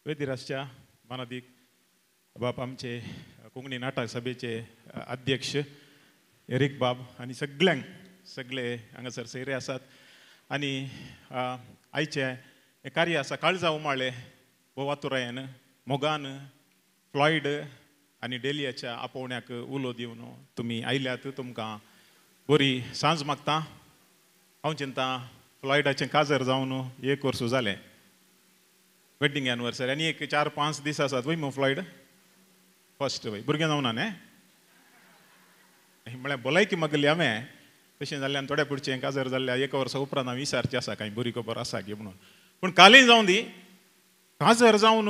वेदिरासच्या मानादीक बाब आमचे कोंकणी नाटक सभेचे अध्यक्ष एरीक बाब आनी सगळ्यांक सगळे हांगासर सयरे आसात. आनी आयचें हें कार्य आसा काळजा उमाळे भोवातुरायन मोगान फ्लॉयड आनी डेलियाच्या आपोवण्याक उलो दिवन तुमी आयल्यात, तुमकां बरी सांज मागता. हांव चिंता फ्लॉयडाचें काजर जावन एक वर्स जालें, वेडिंग एनिवर्सरी, आनी एक 4-5 दीस आसात वय मग फ्लॉयड फर्स्ट वय भुरगें जावना न्ही म्हळ्यार भलायकी मागली हांवें तशें जाल्ल्यान थोड्या पुडचें काजर जाल्ल्या एका वर्सा उपरांत हांव विचारचें आसा कांय बरी खबर आसा की म्हणून. पूण कालय जावं दी, काजर जावन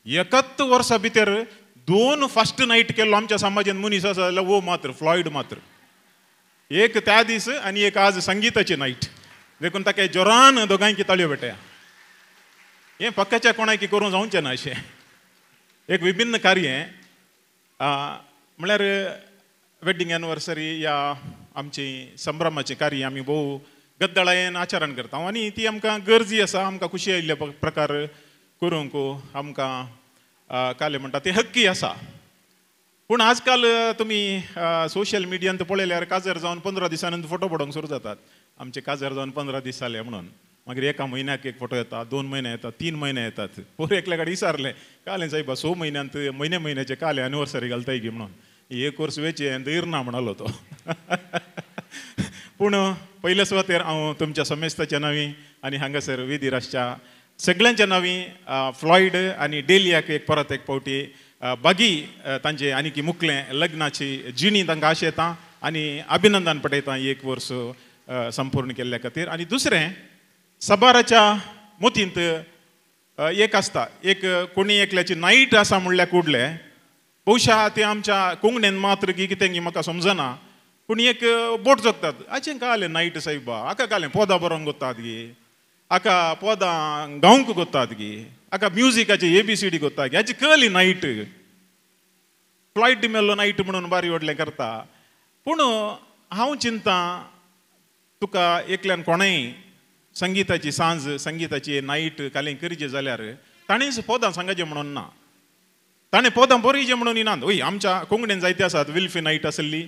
71 वर्सां भितर 2 फर्स्ट नायट केल्लो आमच्या समाजान मनीस आसा जाल्यार वो मात्र फ्लॉयड मात्र, एक त्या दीस आनी एक आज संगीताची नायट. देखून ताका जोरान दोगांयकी ताळयो भेटया. हें पक्काच्या कोणाकी करूंक जावचें ना अशें एक विभिन्न कार्य म्हळ्यार वेडिंग एनिवर्सरी या आमची संभ्रमाचें कार्य आमी भोव गद्दळायेन आचरण करता आनी ती आमकां गरजी आसा, आमकां खुशी आयिल्ले प्रकार करूंक आमकां काले म्हणटा ते हक्की आसा. पूण आजकाल तुमी सोशल मिडियांत पळयल्यार काजर जावन 15 दिसांनी फोटो पडोवंक सुरू जातात. आमचे काजर जावन 15 दीस जाले म्हणून मागीर एका म्हयन्याक एक फोटो येता, 2 म्हयने येता, 3 म्हयने येतात. पोर एकल्या कडेन विचारलें कालें सायबा 6 म्हयन्यांत म्हयने म्हयन्याचे काले एनिवर्सरी घालताय की म्हणून, एक वर्स वेचें धैर ना म्हणालो तो. पूण पयले सुवातेर हांव तुमच्या समेस्ताच्या नांवी आनी हांगासर वेदीरासच्या सगळ्यांच्या नांवी फ्लॉयड आनी डेलियाक एक परत एक फावटी बागी तांचे आनीक मुकलें लग्नाची जिणी तांकां आशेता आनी अभिनंदन पटयता एक वर्स संपूर्ण केल्ल्या खातीर. आनी दुसरें सबाराच्या मोतींत एक आसता, एक कोणी एकल्याची नायट आसा म्हणल्यार कुडले बहुशा ते आमच्या कोंकणीन मात्र की कितें की म्हाका समजना, पूण एक बोट जगतात आचें कालें नायट सायबा, हाका कालें पोदां बरोवंक गोत्तात गी, हाका पोदां गावंक गोत्तात गी, हाका म्युजिकाचे ABCD गोत्ता गी, हाची कली नायट फ्लॉयड डिमेल्लो नायट म्हणून बारी व्हडलें करता. पूण हांव चिंता तुका एकल्यान कोणेंय संगीताची सांज संगीताची नायट कालें करचें जाल्यार ताणेंच पोदां सांगाचें म्हणून ना, ताणें पोदां बरयचें म्हणून ना. वय आमच्या कोंकणीन जायते आसात, विल्फी नायट आसली,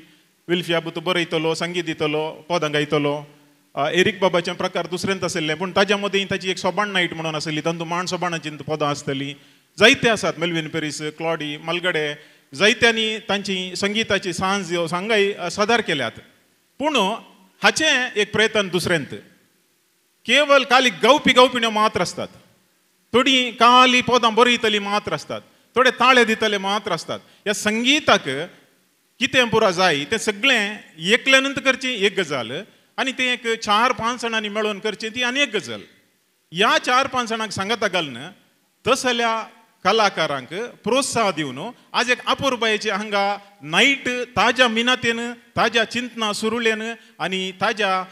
विल्फी आबू बरयतलो, संगीत दितलो, पोदां गायतलो. एरीक बाबाचे प्रकार दुसऱ्यांत आशिल्ले, पूण ताज्या मदीं ताची एक सोबाण नायट म्हणून आसली, तातूंत मांड सोबाणाची पदां आसतलीं. जायते आसात मेलवीन पेरीस, क्लॉडी मलगडे, जायत्यांनी तांची संगीताची सांज सांगाय सादर केल्यात. पूण हाचें एक प्रयत्न दुसऱ्यांत केवल काली गावपी गावपिण्यो मात्र आसतात, थोडीं काली पदां बरयतलीं मात्र आसतात, थोडे ताळे दितले मात्र आसतात. ह्या संगीताक कितें पुरो जाय तें सगळें एकल्यानूच करचें एक गजाल, आनी तें एक 4-5 जाणांनी मेळून करचें ती आनी एक गजाल. ह्या 4-5 जाणांक सांगाता घालून तसल्या कलाकारांक प्रोत्साह दिवन आज एक अपुरबायेची हांगा नायट ताज्या मिनातेन, ताज्या चिंतना सुरुळेन आनी ताज्या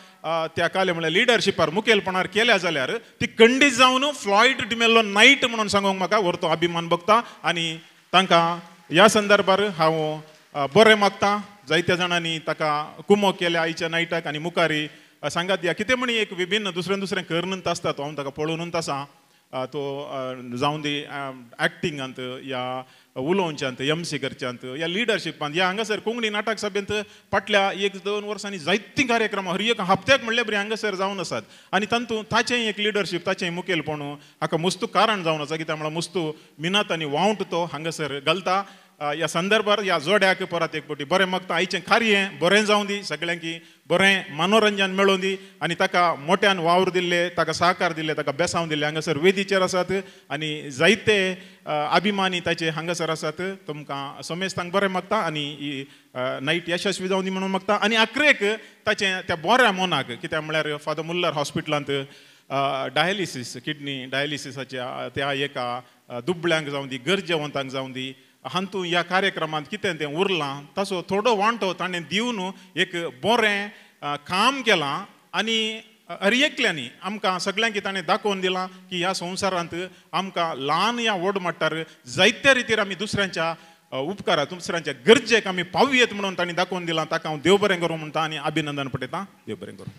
त्या काले म्हळ्यार लिडरशिपार मुखेलपणार केल्या जाल्यार ती खंडीत जावन फ्लॉयड डिमेल्लो नायट म्हणून सांगूंक म्हाका व्हरतो अभिमान भोगता. आनी तांकां ह्या संदर्भार हांव बरें मागता. जायत्या जाणांनी ताका कुमो केल्या आयच्या नायटाक आनी मुखारी सांगात दिया कितें म्हणी एक विभिन्न दुसरें दुसरें करनूच आसता तो, हांव ताका पळोवनूच आसा तो जावं दी एक्टिंगांत या उलोवच्यांत, MC करच्यांत, या लिडरशिपांत. या हांगासर कोंकणी नाटक सभेंत फाटल्या 1-2 वर्सांनी जायतीं कार्यक्रमां हर एक हप्त्याक म्हणल्यार बरी हांगासर जावन आसात आनी तातूंत ताचें एक लिडरशीप, ताचें मुखेलपण हाका मुस्तू कारण जावन आसा. कित्याक म्हळ्यार मुस्तू मिनात आनी वावंट तो हांगासर घालता. ह्या संदर्भार ह्या जोड्याक परत एक फावटी बरें मागता. आयचें कार्य बरें जावं दी, सगळ्यांकी बरें मनोरंजन मेळोवं दी आनी ताका मोट्यान वावर दिल्ले, ताका सहकार दिल्ले, ताका बेसांव दिल्ले हांगासर वेदीचेर आसात आनी जायते अभिमानी ताचे हांगासर आसात. तुमकां समेस्तांक बरें मागता आनी ही नायट यशस्वी जावं दी म्हणून मागता. आनी अक्रेक ताचें त्या बऱ्या मनाक, कित्याक म्हळ्यार फादर मुल्लर हॉस्पिटलांत डायलिसीस, किडनी डायलिसिसाच्या त्या एका दुबळ्यांक जावं दी, गरजेवंतांक जावं दी, हातूंत ह्या कार्यक्रमांत कितें तें उरलां ताचो थोडो वांटो ताणें दिवन एक बरें काम केलां आनी हर एकल्यांनी आमकां सगळ्यांक ताणें दाखोवन दिलां की ह्या संवसारांत आमकां ल्हान या व्हड म्हणटार जायत्या रितीर आमी दुसऱ्यांच्या उपकारा, दुसऱ्यांच्या गरजेक आमी पावयेत म्हणून ताणें दाखोवन दिलां. ताका हांव देव बरें करूं म्हणटा आनी अभिनंदन पटयता. देव बरें करूं.